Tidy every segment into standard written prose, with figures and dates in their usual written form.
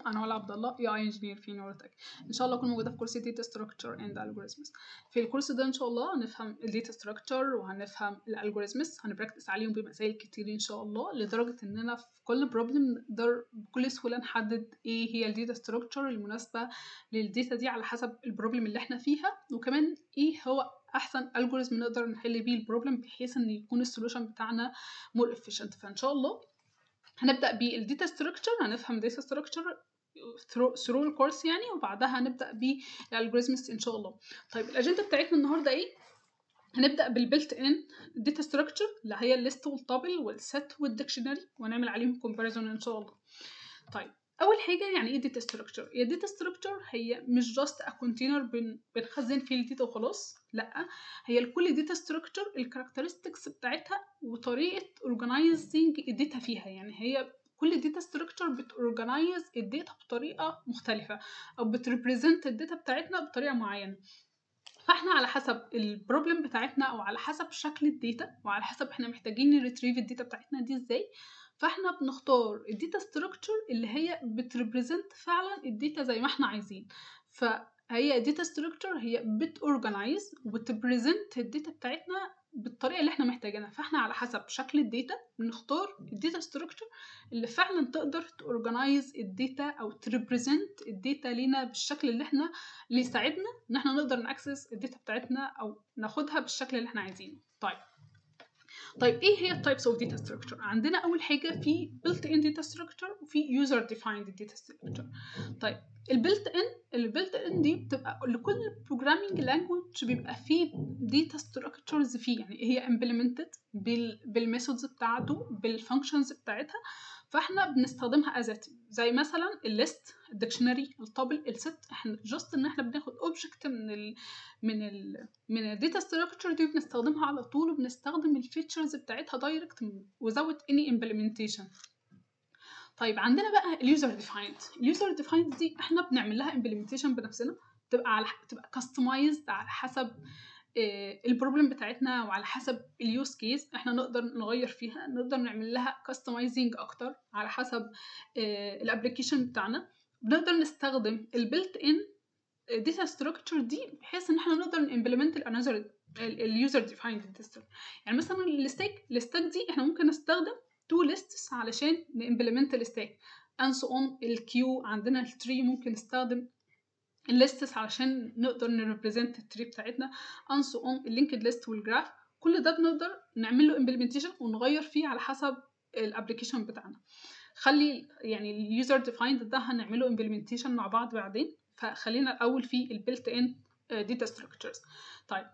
انا علا عبد الله، AI engineer في نورتك. ان شاء الله اكون موجودة في كورس data structure and algorithms. في الكورس ده ان شاء الله هنفهم ال data structure وهنفهم ال algorithms، هن practice عليهم بمسائل كتير ان شاء الله، لدرجة اننا في كل problem نقدر بكل سهولة نحدد ايه هي ال data structure المناسبة لل data دي على حسب ال problem اللي احنا فيها، وكمان ايه هو احسن algorithm نقدر نحل بيه ال problem بحيث ان يكون ال solution بتاعنا more efficient. فان شاء الله هنبدا بال data structure، هنفهم data structure through الكورس يعني، وبعدها هنبدا بال algorithms ان شاء الله. طيب، الاجندة بتاعتنا النهارده ايه؟ هنبدا بال built in data structure اللي هي ال list وال tuple وال set وال dictionary، ونعمل عليهم comparison ان شاء الله. طيب، اول حاجه، يعني ايه data structure؟ هي data structure هي مش just a container بنخزن فيه ال data وخلاص، لا، هي لكل data structure ال characteristics بتاعتها وطريقه organizing ال data فيها. يعني هي كل data structure بت organize ال data بطريقة مختلفة او بت represent ال data بتاعتنا بطريقة معينه. فاحنا على حسب ال problem بتاعتنا او على حسب شكل ال data وعلى حسب احنا محتاجين ن retrieve ال data بتاعتنا دي ازاي، فاحنا بنختار ال data structure اللي هي بت represent فعلا ال data زي ما احنا عايزين. فهي data structure هي بت organize وبت present ال data بتاعتنا بالطريقة اللي احنا محتاجينها. فاحنا على حسب شكل ال data بنختار ال data structure اللي فعلا تقدر ت organize ال data او ت represent ال data لينا بالشكل اللي يساعدنا ان احنا نقدر ن access ال data بتاعتنا او ناخدها بالشكل اللي احنا عايزينه. طيب، ايه هي ال types of data structure؟ عندنا اول حاجة في built in data structure وفي user defined data structure. طيب، ال built in دي بتبقى لكل programming language بيبقى فيه data structures فيه، يعني هي implemented بال methods بتاعته، بال functions بتاعتها، فاحنا بنستخدمها as it، زي مثلا ال list، ال dictionary، ال tuple، ال set. احنا just ان احنا بناخد object من ال data structure دي بنستخدمها على طول، وبنستخدم ال features بتاعتها direct without any implementation. طيب، عندنا بقى ال user defined. ال user defined دي احنا بنعمل لها implementation بنفسنا، تبقى customized على حسب ال problem بتاعتنا وعلى حسب ال use case. احنا نقدر نغير فيها، نقدر نعمل لها customizing اكتر على حسب ال application بتاعنا. بنقدر نستخدم ال built in data structure دي بحيث ان احنا نقدر ن implement ال another ال user defined data. يعني مثلا ال stack دي احنا ممكن نستخدم two lists علشان ن implement ال stack and so on. ال queue، عندنا ال tree، ممكن نستخدم ال lists علشان نقدر ن represent ال tree بتاعتنا and so on. ال linked list وال graph، كل ده بنقدر نعمل له implementation ونغير فيه على حسب ال application بتاعنا. خلي يعني ال user defined ده هنعمله implementation مع بعض بعدين، فخلينا الاول في ال built in data structures. طيب،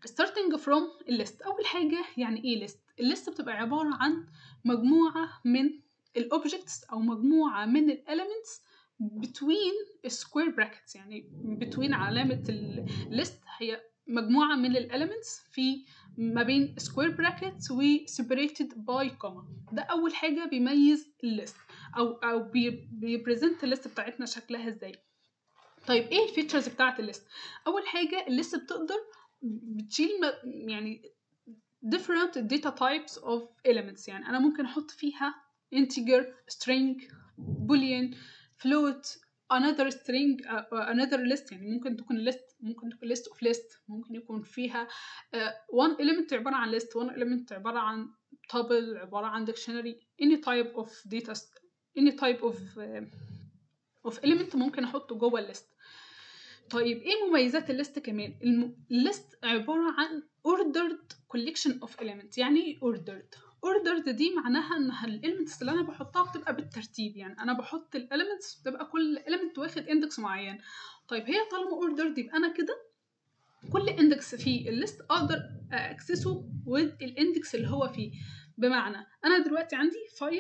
starting from ال list، اول حاجه، يعني ايه list؟ ال list بتبقى عبارة عن مجموعة من ال objects او مجموعة من ال elements between square brackets، يعني between علامة ال list هي مجموعة من ال elements في ما بين square brackets و separated by comma. ده أول حاجة بيميز ال list أو بي present ال list بتاعتنا شكلها ازاي. طيب، ايه ال features بتاعت ال list؟ أول حاجة، ال list بتقدر بتشيل يعني different data types of elements. يعني أنا ممكن أحط فيها integer، string، boolean، float، another string، another list. يعني ممكن تكون list، ممكن تكون list of list، ممكن يكون فيها one element عبارة عن list، one element عبارة عن tuple، عبارة عن dictionary، any type of data، any type of element ممكن احطه جوه ال list. طيب، ايه مميزات ال list كمان؟ ال list عبارة عن ordered collection of elements. يعني ايه ordered؟ ordered دي معناها ان ال elements اللي انا بحطها بتبقى بالترتيب، يعني انا بحط ال elements بتبقى كل element واخد index معين. طيب، هي طالما ordered يبقى انا كده كل index في ال list اقدر access ه with ال index اللي هو فيه. بمعنى انا دلوقتي عندي 5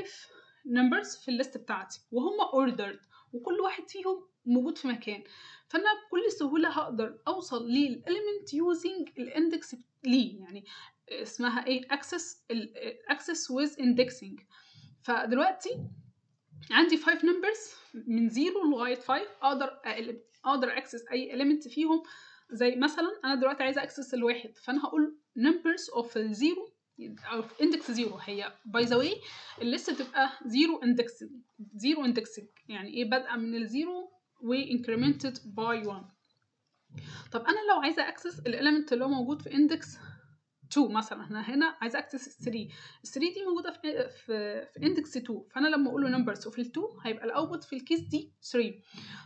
numbers في ال list بتاعتي وهم ordered وكل واحد فيهم موجود في مكان، فانا بكل سهولة هقدر اوصل لل element using ال index ليه، يعني اسمها ايه؟ access with indexing. فدلوقتي عندي 5 numbers من 0 لغاية 5، اقدر access اي element فيهم. زي مثلا انا دلوقتي عايزه access الواحد، فانا هقول numbers of ال zero او في index 0. هي by the way ال list بتبقى 0 index، 0 indexing يعني ايه؟ بادئه من ال zero و incremented by 1. طب انا لو عايزه access ال element اللي هو موجود في index 2 مثلا، انا هنا عايزه access 3، ال 3 دي موجودة في index 2، فانا لما اقول له numbers of ال 2 هيبقى ال output في ال case دي 3.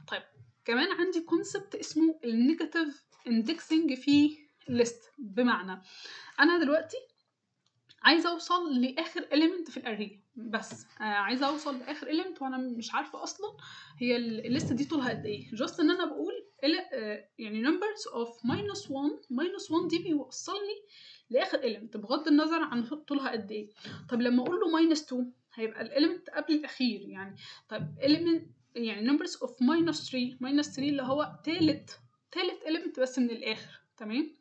طيب كمان عندي concept اسمه ال negative indexing في ال list. بمعنى انا دلوقتي عايزه اوصل لاخر element في ال array، بس عايزه اوصل لاخر element وانا مش عارفه اصلا هي ال list دي طولها قد ايه. just ان انا بقول يعني numbers of minus 1، minus 1 دي بيوصلني لاخر element بغض النظر عن طولها قد ايه. طب لما اقول له minus 2 هيبقى ال element قبل الاخير يعني. طب element يعني numbers of minus 3، minus 3 اللي هو تالت element بس من الاخر، تمام.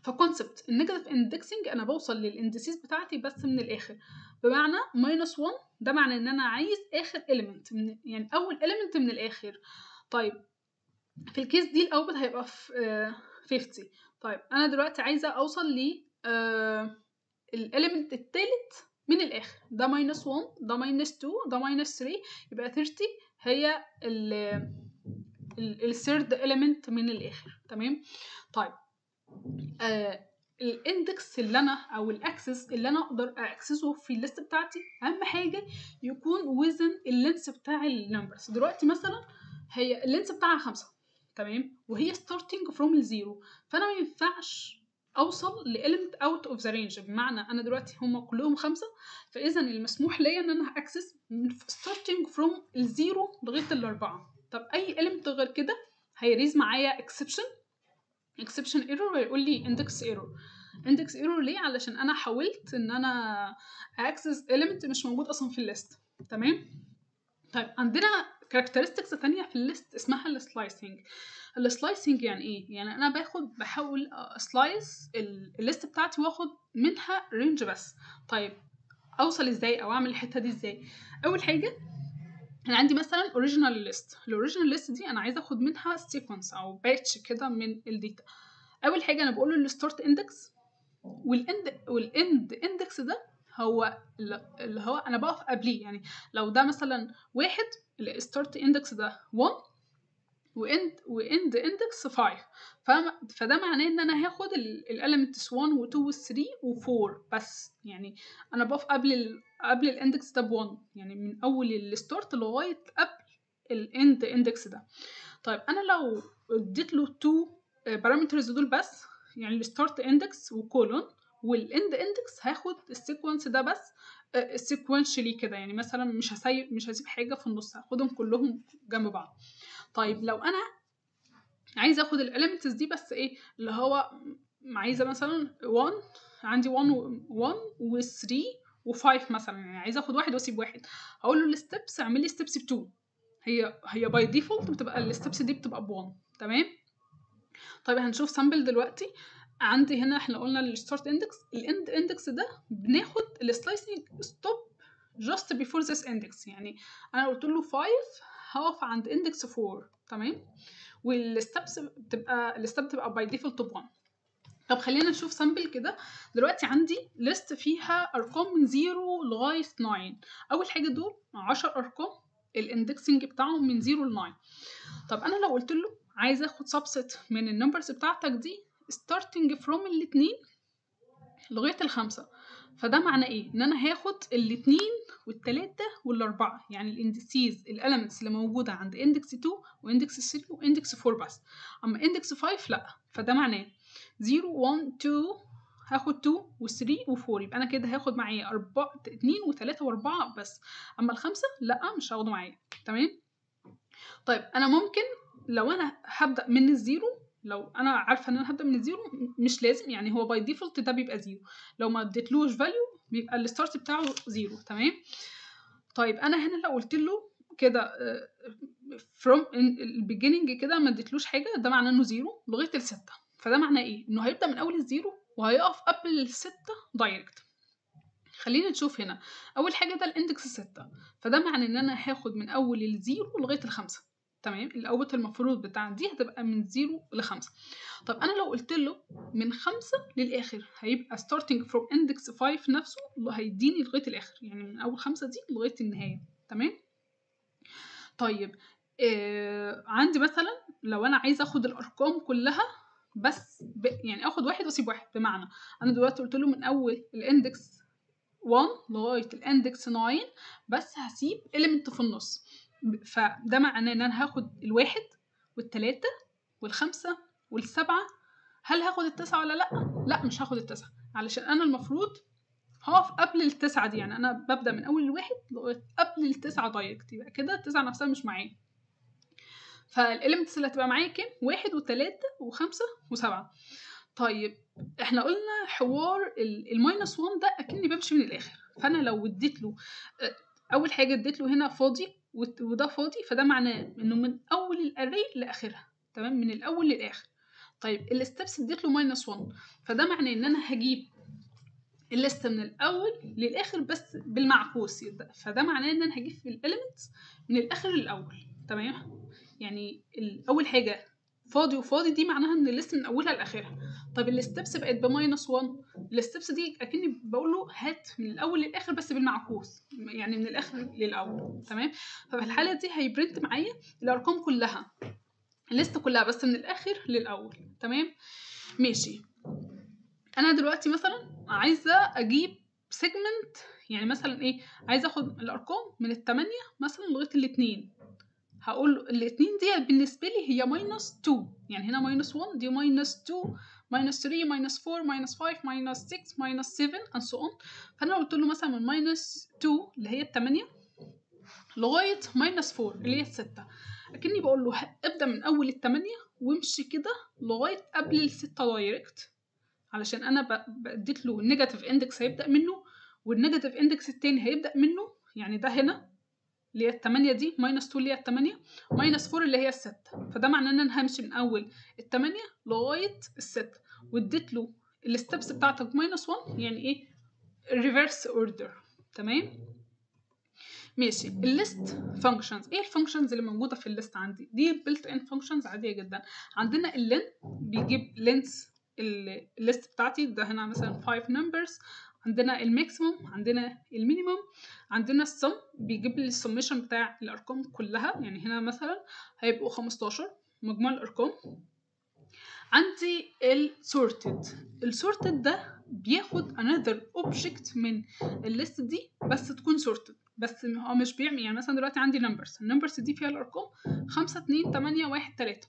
ف concept ال negative indexing انا بوصل لل indices بتاعتي بس من الاخر، بمعنى minus 1 ده معنى ان انا عايز اخر element من يعني اول element من الاخر. طيب في ال case دي ال output هيبقى في 50. طيب انا دلوقتي عايزه اوصل ل ال element الثالث من الاخر، ده minus 1، ده minus 2، ده minus 3، يبقى 30 هي ال third element من الاخر، تمام. طيب ال index اللي انا او ال access اللي انا اقدر access ه في ال list بتاعتي اهم حاجة يكون within ال length بتاع ال numbers. دلوقتي مثلا هي ال length بتاعها 5، تمام، وهي starting from ال zero، فانا ما ينفعش اوصل ل element out of the range. بمعنى انا دلوقتي هما كلهم 5، فاذا المسموح ليا ان انا access starting from ال zero لغاية الاربعة. طب اي element غير كده هي raise معايا exception error ويقول لي index error. index error ليه؟ علشان انا حاولت ان انا access element مش موجود اصلا في ال list، تمام. طيب عندنا characteristics تانية في ال list اسمها ال slicing. ال slicing يعني ايه؟ يعني انا بحاول slice ال list بتاعتي واخد منها range بس. طيب اوصل ازاي او اعمل الحتة دي ازاي؟ اول حاجة انا عندي مثلا original list، ال original list دي انا عايزه اخد منها sequence او batch كده من ال data. اول حاجة انا بقول له ال start index وال end index، ده هو اللي هو انا بقف قبليه. يعني لو ده مثلا واحد، ال start index ده 1 و end index 5، فده معناه ان انا هاخد ال elements 1 و2 و3 و4 بس. يعني انا بقف قبل ال index ده ب 1، يعني من اول ال start لغاية قبل ال end index ده. طيب انا لو اديت له 2 parameters دول بس، يعني ال start index و colon وال end index، هاخد ال sequence ده بس sequentially كده، يعني مثلا مش هسيب حاجة في النص، هاخدهم كلهم جنب بعض. طيب لو انا عايزه اخد ال elements دي بس، ايه اللي هو عايزه مثلا 1، عندي 1 1 و 3 و5 مثلا، يعني عايزه اخد واحد واسيب واحد، هقول له ال steps اعمل لي steps ب 2. هي by default بتبقى ال steps دي بتبقى ب 1، تمام. طيب هنشوف sample دلوقتي. عندي هنا احنا قلنا ال start index، ال end index ده بناخد ال slicing stop just before this index، يعني انا قلت له 5 هقف عند index 4، تمام، وال steps بتبقى ال step بتبقى by default ب 1. طب خلينا نشوف sample كده. دلوقتي عندي list فيها ارقام من 0 لغاية 9. اول حاجة دول 10 ارقام ال indexing بتاعهم من 0 ل 9. طب انا لو قلت له عايز اخد subset من ال numbers بتاعتك دي starting from الاتنين لغاية الخمسة، فده معناه ايه؟ ان انا هاخد الاتنين والتلاتة والاربعة، يعني ال indices ال elements اللي موجودة عند index 2 و index 3 و index 4 بس، اما index 5 لا. فده معناه 0 1 2، هاخد 2 و3 و4، يبقى انا كده هاخد معايا 4 2 و3 و4 بس، اما الخمسة لا مش هاخده معايا، تمام. طيب انا ممكن لو انا هبدا من ال zero، لو انا عارفه ان انا هبدا من ال zero مش لازم، يعني هو by default ده بيبقى zero، لو ما اديتلوش value بيبقى ال start بتاعه zero، تمام. طيب انا هنا لو قلت له كده from ال beginning كده ما اديتلوش حاجة، ده معناه انه zero لغاية الستة. فده معناه ايه؟ انه هيبدا من اول ال zero وهيقف قبل الستة direct. خلينا نشوف هنا اول حاجة ده ال index 6، فده معناه ان انا هاخد من اول ال zero لغاية الخمسة، تمام؟ ال output المفروض بتاع دي هتبقى من 0 ل 5. طب انا لو قلت له من 5 للاخر هيبقى starting from index 5 نفسه اللي هيديني لغاية الاخر، يعني من اول 5 دي لغاية النهاية. تمام؟ طيب عندي مثلا لو انا عايزه اخد الارقام كلها بس يعني اخد واحد واسيب واحد، بمعنى انا دلوقتي قلت له من اول ال index 1 لغاية ال index 9 بس هسيب element في النص، فده معناه ان انا هاخد الواحد والتلاتة والخمسة والسبعة. هل هاخد التسعة ولا لا؟ لا مش هاخد التسعة، علشان انا المفروض هقف قبل التسعة دي، يعني انا ببدأ من اول الواحد لغاية قبل التسعة direct، يبقى كده التسعة نفسها مش معايا. فال elements اللي هتبقى معايا كام؟ 1 و3 و5 و7. طيب احنا قلنا حوار ال minus 1 ده اكني بمشي من الاخر، فانا لو اديت له اول حاجة اديت له هنا فاضي وده فاضي، فده معناه انه من اول ال array لاخرها. تمام؟ من الاول للاخر. طيب ال steps اديت له minus 1، فده معناه ان انا هجيب ال list من الاول للاخر بس بالمعكوس، فده معناه ان انا هجيب في ال elements من الاخر للاول. تمام؟ يعني اول حاجة فاضي وفاضي دي معناها ان ال list من اولها لاخرها. طب ال steps بقت ب minus 1، ال steps دي اكني بقول له هات من الاول للاخر بس بالمعكوس، يعني من الاخر للاول. تمام؟ ففي الحالة دي هي print معايا الارقام كلها، ال list كلها بس من الاخر للاول. تمام؟ ماشي. انا دلوقتي مثلا عايزه اجيب segment، يعني مثلا ايه، عايزه اخد الارقام من الثمانية مثلا لغاية الاثنين، هقول الاثنين دي بالنسبة لي هي minus 2، يعني هنا minus 1 دي minus 2 minus 3 minus 4 minus 5 minus 6 minus 7 and so on. فانا قلت له مثلا من minus 2 اللي هي الثمانية لغاية minus 4 اللي هي الستة، اكني بقول له ابدا من اول الثمانية وامشي كده لغاية قبل الستة direct، علشان انا بديت له ال negative index هيبدا منه وال negative index التاني هيبدا منه، يعني ده هنا اللي هي التمانية دي minus 2 اللي هي التمانية minus 4 اللي هي الستة، فده معناه ان انا همشي من اول التمانية لغاية الستة، واديت له ال steps بتاعتك minus 1، يعني ايه reverse order. تمام؟ ماشي. ال list functions، ايه ال functions اللي موجودة في ال list عندي؟ دي built in functions عادية جدا. عندنا ال len بيجيب length ال list بتاعتي، ده هنا مثلا 5 numbers. عندنا ال maximum، عندنا ال minimum، عندنا ال sum بيجيب لي ال summation بتاع الارقام كلها، يعني هنا مثلا هيبقوا 15 مجموع الارقام. عندي ال sorted، ال sorted ده بياخد another object من ال list دي بس تكون sorted، بس هو مش بيعمل، يعني مثلا دلوقتي عندي numbers، ال numbers دي فيها الارقام 5 2 8 1 3،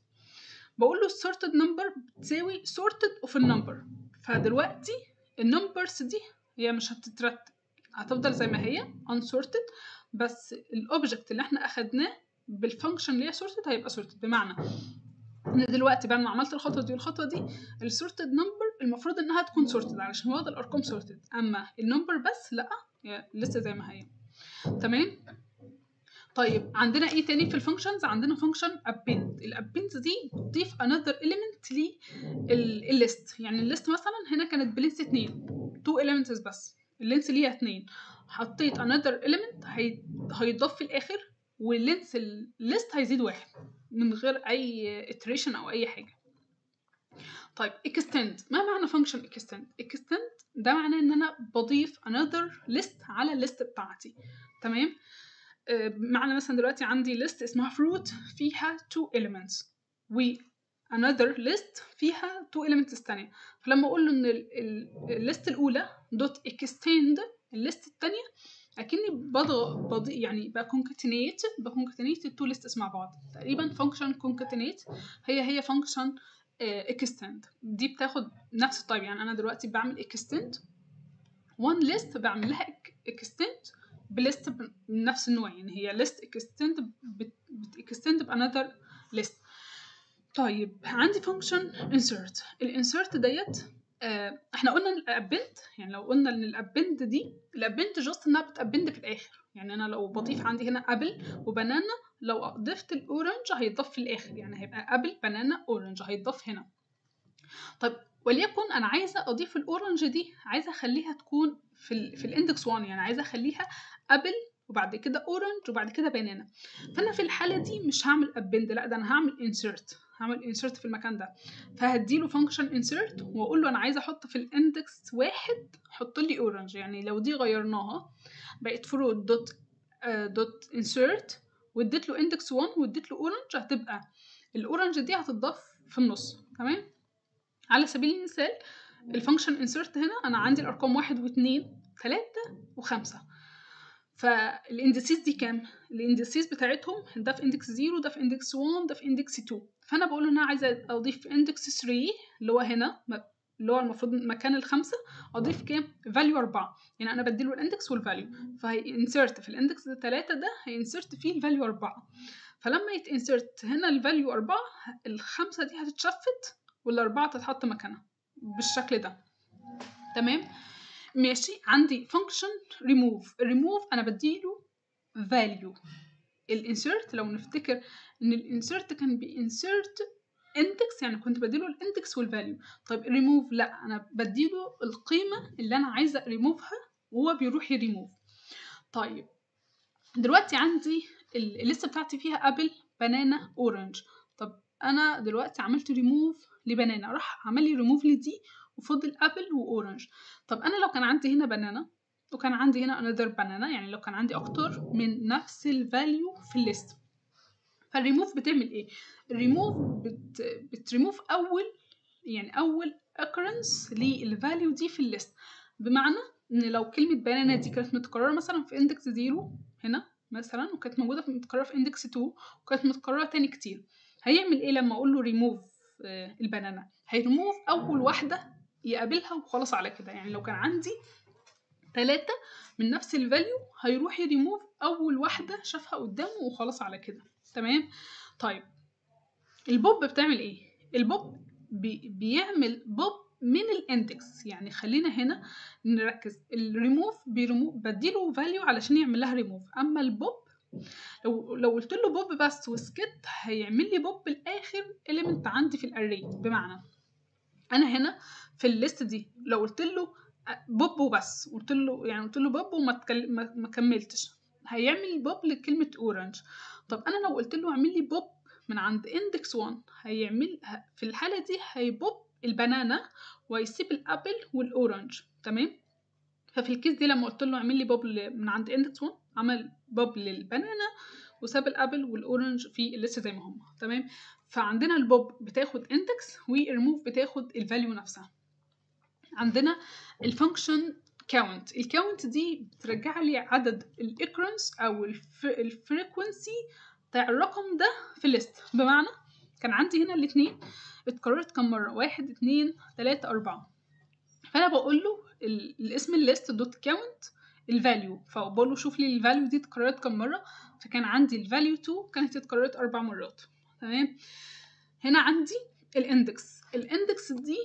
بقول له sorted number بتساوي sorted of ال number، فدلوقتي ال numbers دي هي مش هتترتب، هتفضل زي ما هي unsorted، بس ال object اللي احنا اخدناه بال function اللي هي sorted هيبقى sorted. بمعنى ان دلوقتي بعد ما عملت الخطوة دي والخطوة دي ال sorted number المفروض انها تكون sorted علشان هو ده الارقام sorted، اما ال number بس لا، هي لسه زي ما هي. تمام؟ طيب عندنا ايه تاني في ال functions؟ عندنا function append، ال append دي بتضيف another element لل list، يعني ال list مثلا هنا كانت ب length 2، 2 elements بس، ال length ليها 2، حطيت another element هيتضاف في الاخر، وال length ال list هيزيد 1 من غير اي iteration او اي حاجة. طيب extend، ما معنى function extend؟ extend ده معناه ان انا بضيف another list على ال list بتاعتي. تمام؟ معنى مثلا دلوقتي عندي list اسمها fruit فيها 2 elements و another list فيها 2 elements تانية، فلما اقول له ان ال list الاولى dot extend ال list التانية اكني بضغط يعني ب concatenate ال two lists مع بعض تقريبا. function concatenate هي function extend، دي بتاخد نفس ال type، يعني انا دلوقتي بعمل extend one list بعمل لها extend ب list من نفس النوع، يعني هي list extend بت extend ب another list. طيب عندي function insert، ال insert ديت احنا قلنا ال append، يعني لو قلنا ان ال append دي ال append just انها بت append في الاخر، يعني انا لو بضيف عندي هنا apple و banana، لو ضفت ال orange هيتضاف في الاخر، يعني هيبقى apple banana orange هيتضاف هنا. طيب وليكن انا عايزه اضيف ال orange دي، عايزه اخليها تكون في ال index 1، يعني عايزه اخليها apple وبعد كده orange وبعد كده banana. فانا في الحالة دي مش هعمل append، لا ده انا هعمل insert، هعمل insert في المكان ده. فهديله function insert واقول له انا عايزه احط في ال index 1 حط لي orange. يعني لو دي غيرناها بقت fruit dot insert واديت له index 1 واديت له orange، هتبقى ال orange دي هتتضاف في النص. تمام. على سبيل المثال ال function insert هنا انا عندي الارقام 1 و2 3 و5، فال indices دي كام؟ ال indices بتاعتهم ده في index 0، ده في index 1، ده في index 2. فانا بقول ان انا عايزه اضيف في index 3 اللي هو هنا اللي هو المفروض مكان الخمسة، اضيف كام؟ value 4. يعني انا بديله ال index وال value، فهي insert في ال index 3 ده هي insert فيه ال value 4. فلما يت insert هنا ال value 4، الخمسة دي هتت shift والاربعة تتحط مكانها بالشكل ده. تمام ماشي. عندي function remove. remove انا بديله value. ال insert لو نفتكر ان ال insert كان بي insert index، يعني كنت بديله ال index وال value. طيب remove لا، انا بديله القيمة اللي انا عايزه ريموفها وهو بيروح يريموف. طيب دلوقتي عندي ال list بتاعتي فيها apple banana orange. طب انا دلوقتي عملت ريموف لبنانا، راح عمل لي ريموف لدي وفضل apple و orange. طب انا لو كان عندي هنا banana وكان عندي هنا another banana، يعني لو كان عندي اكتر من نفس ال value في ال list، فالريموف بتعمل ايه؟ الريموف بتريموف اول، يعني اول occurrence لل value دي في ال list. بمعنى ان لو كلمة banana دي كانت متكررة مثلا في index 0 هنا مثلا، وكانت موجودة في متكررة في index 2، وكانت متكررة تاني كتير، هيعمل ايه لما اقول له ريموف البنانا؟ هيريموف اول واحدة يقابلها وخلاص على كده. يعني لو كان عندي 3 من نفس ال value هيروح يريموف اول واحدة شافها قدامه وخلاص على كده. تمام. طيب البوب بتعمل ايه؟ البوب بيعمل بوب من ال index. يعني خلينا هنا نركز، الريموف بيريموف بديله value علشان يعمل لها ريموف، اما البوب لو قلت له بوب بس وسكت هيعمل لي بوب لاخر element عندي في ال array. بمعنى انا هنا في ال list دي لو قلت له بوب وبس، قلت له يعني قلت له بوب وما ما كملتش، هيعمل بوب لكلمة orange. طب انا لو قلت له اعمل لي بوب من عند index 1، هيعمل في الحالة دي هي pop ال banana ويسيب ال apple وال orange. تمام. ففي ال case دي لما قلت له اعمل لي بوب من عند index 1، عمل pop لل banana وساب ال apple وال orange في ال list زي ما هم. تمام. فعندنا البوب بتاخد اندكس والريموف بتاخد ال value نفسها. عندنا ال function count. ال count دي بترجع لي عدد ال occurrence او ال frequency بتاع الرقم ده في ال list. بمعنى كان عندي هنا الاثنين اتكررت كم مرة؟ 1 2 3 4. فانا بقول له الاسم ال list dot count ال value، فبقول له شوف لي ال value دي اتكررت كم مرة. فكان عندي ال value 2 كانت اتكررت 4 مرات. تمام. هنا عندي ال index. ال index دي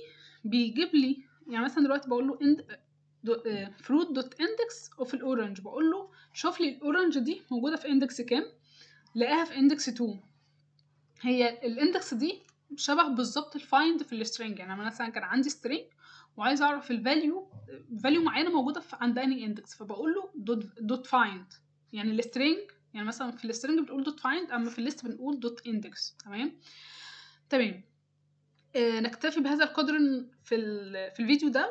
بيجيب لي، يعني مثلا دلوقتي بقول له fruit dot index of ال orange، بقول له شوف لي ال orange دي موجودة في index كام، لقاها في index 2. هي ال index دي شبه بالظبط ال find في ال string. يعني انا مثلا كان عندي string وعايز اعرف ال value معينة موجودة في عند انهي index، فبقول له dot find. يعني ال string، يعني مثلا في ال string بتقول dot find، اما في ال list بنقول dot index. تمام تمام. نكتفي بهذا القدر في الفيديو ده.